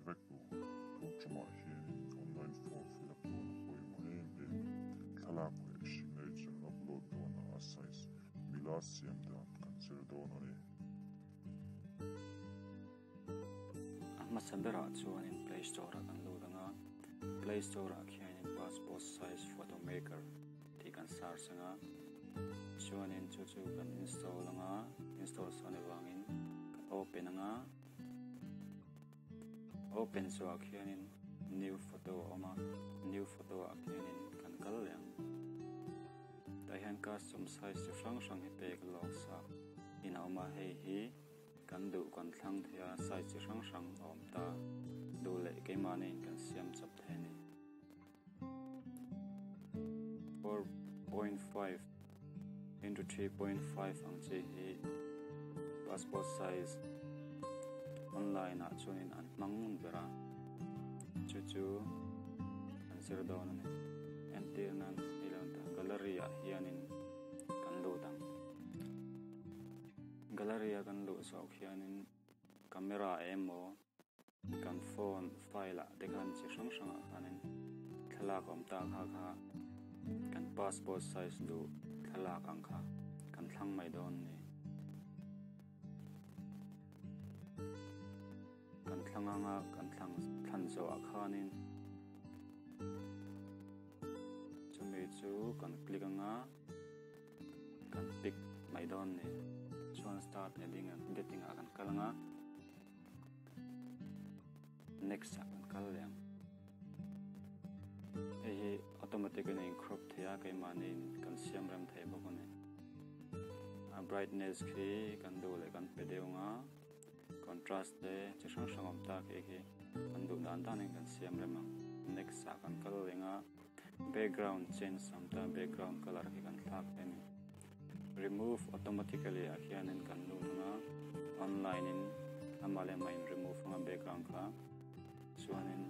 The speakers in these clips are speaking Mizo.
vek u. Tun tumah hianin online form fill up dawn a pawimawh em em. Thlalak leh signature upload dawna a size mila siam dan kan zir dawn a ni. A hmasa berah chuanin Play Store ah kan lut ang a, Play Store ah khianin Passport Size Photo Maker tih kan search ang a, chuanin chu chu kan install ang a, install sawn avangin kan open ang a, open zawhah khianin new photo a awm a, new photo ah khianin kan kal leh ang. Tah hian custom size chi hrang hrang hi pek lawk sa in a awm a, hei hi kan duh kan thlang thei a, size chi hrang hrang a awm ta, duh leh keimahniin kan siam chawp thei a ni. 4.5 into 3.5 ang chi hi passport size online ah chuanin an hmang ngun ber a, chu chu an zir dawn a ni. Entir nan hei lo ta gallery ah hianin kan lut ang. Gallery a kan luh zawh khianin camera emaw Kan phone file ah te khan chi hrang hrang ah khanin thlalak a awm ta kha kha kan passport size duh thlalak ang kha kan thlang mai dawn a ni. Kan thlang anga kan thlang thlan zawh ah khanin chumi chu kan click anga kan pick mai dawn a ni. Chuan start editing ah kan kal anga. Next ah kan kal leh ang. Hei hi automatic in a in crop thei a keimahni in kan siam rem thei bawk a ni. A brightness khi kan duh leh kan pe deuh ang a, contrast te chi hrang hrang awm tak hi khi kan duh dan dan in kan siam rem ang. Next ah kan kal leh ang a, background change a awm ta background colour khi kan thlak thei a ni. Remove automatically ah khianin kan lut ang a, online in amah leh amah in remove ang a background kha chuanin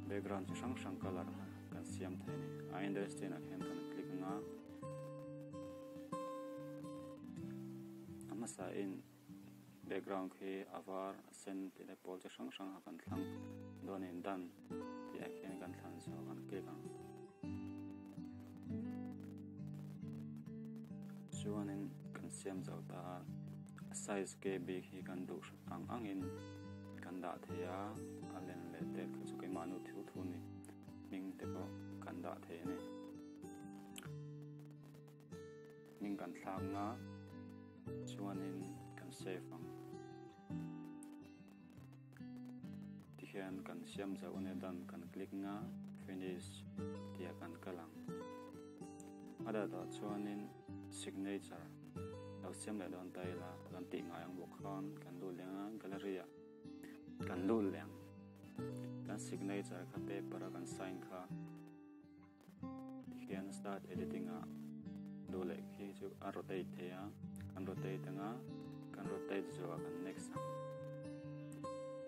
background chi hrang hrang colour kan siam thei a ni. I understand ah khian kan click ang a, a hmasa in background khi a var a sen tih leh pawl chi hrang hrang kha kan thlang dawn a ni done tih ah khian kan thlan zawh kan click ang. Chuanin kan siam zo ta a, a size KB hi kan duh ang angin kan dah thei a, a len leh te kha chu keimah nu thil thu ni hming te pawh kan dah thei a ni. Hming kan thlak nga chuanin kan save ang. Tihian kan siam zo a nia dan kan click nga finish tih ah kan kal ang. A dawtah chuanin signature lo siam leh dawn ta ila kan tih ngai ang bawk khan kan lut leh ang a gallery ah kan lut leh ang. Kan signature kha paper a kan sign kha tihian start editing ah duh leh khi chu a rotate thei a kan rotate ang a kan rotate zawh ah kan next ang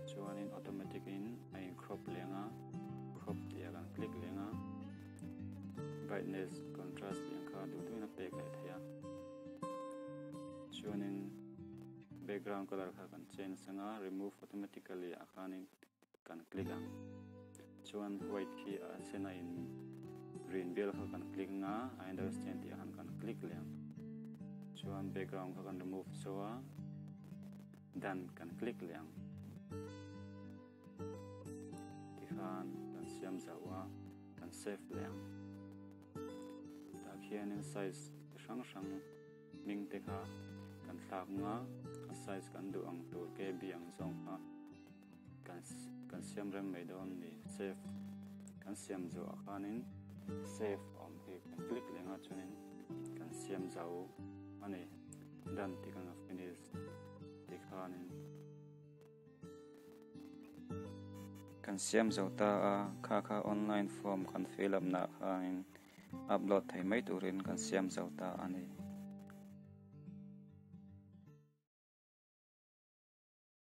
chuanin automatic in a in crop leh ang a crop tih ah kan click leh ang a brightness contrast tih ang kha duh duh in a pek leh thei a chuanin background colour kha kan change ang a remove automatically ah khanin kan click ang. Chuan white khi a sen a in green bial kha kan click ang a, I understand tih ah khan kan click leh ang. Chuan background kha kan remove zo a, done kan click leh ang. Tikhan kan siam zo a, kan save leh ang. Tah khianin size chi hrang hrang hming te kha kan thlak ang a, a size kan duh ang tur KB ang zawng kha. Kan kan siam rem mai dawn a ni. Save kan siam zawh ah khanin save a awm khi kan click leh nga chuanin kan siam zo a ni. Done tih khan a finish tih khanin kan siam zo ta a, kha kha online form kan fill up nah khanin upload thei mai turin kan siam zo ta a ni.